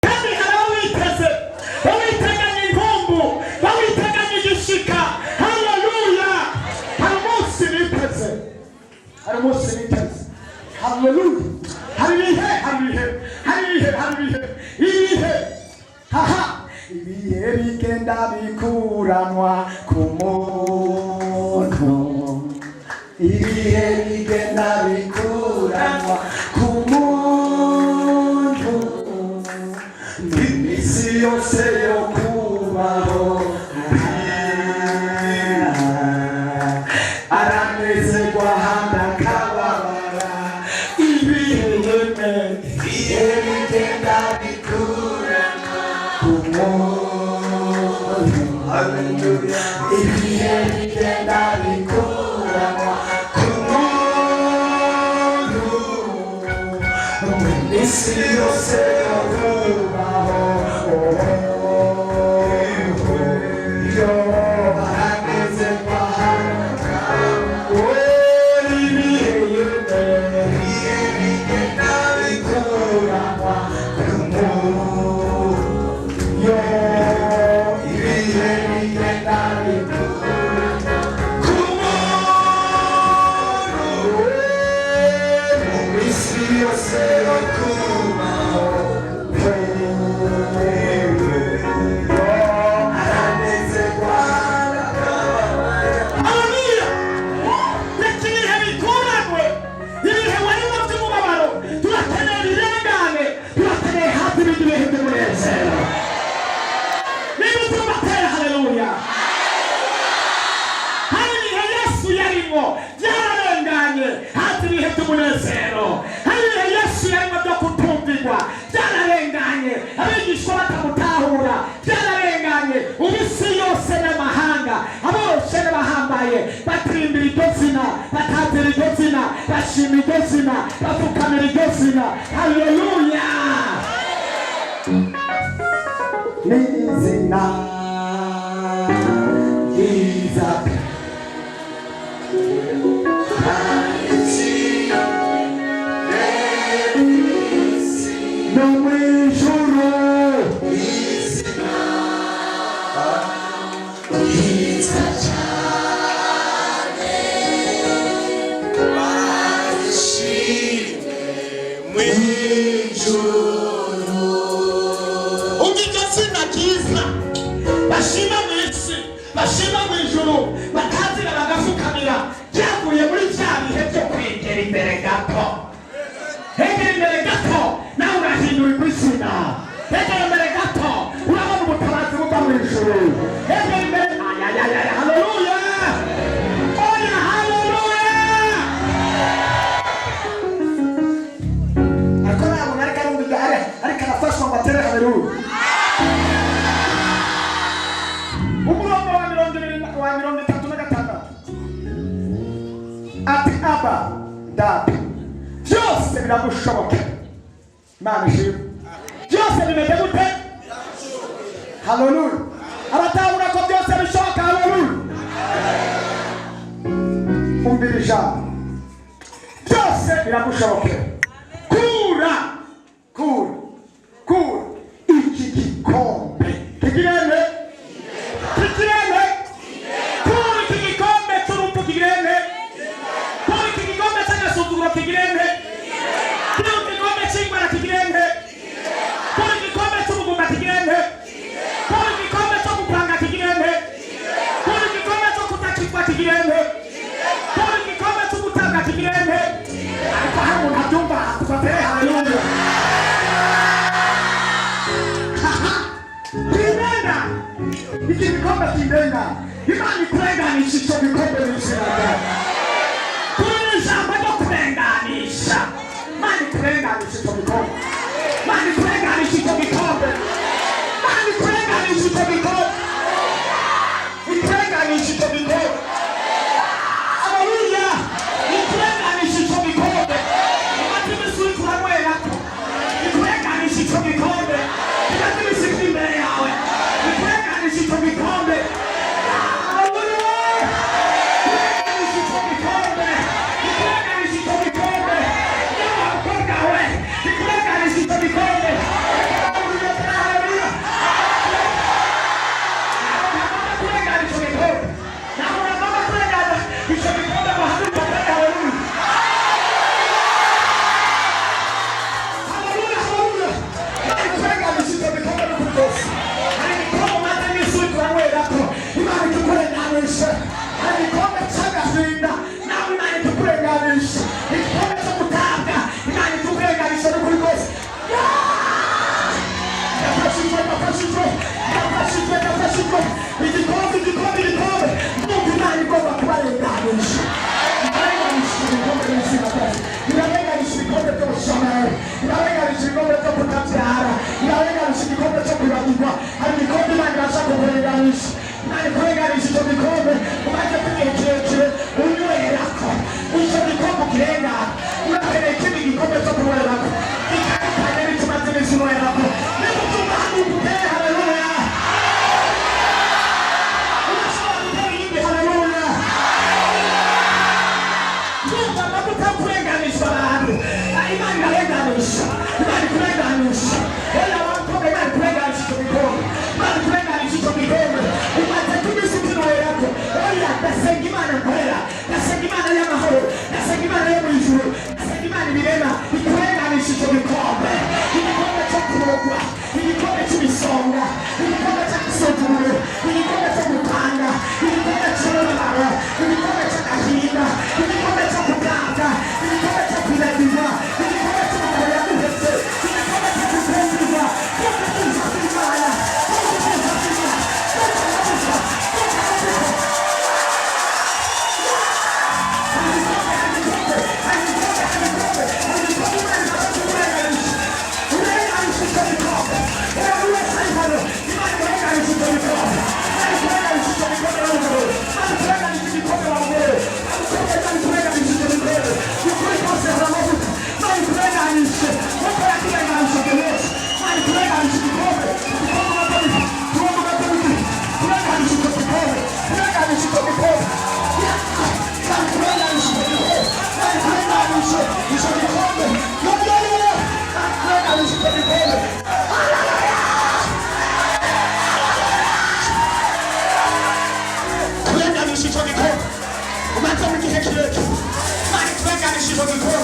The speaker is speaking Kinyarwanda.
Kandi hari abawiteze, bawiteganya inkumbu, bawiteganya igishika. Haleluya! Hari umunsi biteze, hari umunsi biteze. Haleluya! Hari ibihe, hari ibihe, hari ibihe, hari ibihe, ibihe haha, ibihe bigenda bikuranwa ku muntu, ibihe bigenda bikuranwa ku muntu iminsi yose yo kubaho. Aranezerwa handi akababara. Ibihe yeme, ibihe bigenda bikuranwa ku muntu, ibihe bigenda bikuranwa ku muntu mu minsi yose yo kubaho. Yo aranezerwa. Ibihe yeme, ibihe bigenda bikuranwa ku muntu. Yo ibihe bigenda bikuranwa ku muntu mu minsi yose yo kubaho. Yo aranezerwa. Haleluya! Reka ibihe bikuranwe, ibihe warimo by'umubabaro turakeneye ibirengane, turakeneye hafi ibindi bihe by'umunezero. Niba utumva, tera haleluya. Hari ibihe Yesu yarimo byararenganye, hafi ibihe by'umunezero. Hari ibihe Yesu yarimo byo kutumvirwa, byararenganye. Abigishwa batamutahura, byararenganye. Ubu isi yose n'amahanga, aboroshe n'abahambaye, batirimbira iryo zina, batazira iryo zina, bashima iryo zina, bapfukamira iryo zina. Haleluya! Ni izina ryiza. No mu ijuru izina ryiza cyane, Barishimye mw'ijuru. Umva iryo zina ryiza bashima mu isi, bashima mu ijuru, batazira bagafukamira, ryavuye muri bya bihe byo kwegera imbere gato. Hegera imbere gato, nawe urahindurirwa izina. Hegera imbere gato, urabona ubutabazi buva mu ijuru. Hegera imbere. Ayayaya! Haleluya! Oya, haleluya! Ariko nabona, ariko arumva ibyo ariko arafashwa ngo atere haleluya. Umurongo wa 20 wa 36 ati: "Aba Data, byose biragushobokera." Imana ishimwe! Byose bimeze gute? Haleluya! Abatahura ko byose bishoboka, haleluya! Umvira ijambo: "Byose biragushobokera, kura, kura, kura iki gikombe." Kigirene, kigirene, kura iki gikombe cy'urupfu, kigirene, kura iki gikombe cy'agasuzuguro, kigirene, kura igikombe cy'ingwara, kigirene, kura igikombe cy'ubugumba, kigirene, kura igikombe cyo gupanga, kigirene, kura igikombe cyo kudakizwa, kigirene, kura igikombe cyo gutanga, kigirene. Ariko hari umuntu abyumva, tubatere haleluya. Kimena iki gikombe, kimena. Imana ikurenganisha icyo gikombe mu izina ryawe. Kuri ijambo ryo kurenganisha, Imana ikurenganisha icyo gikombe.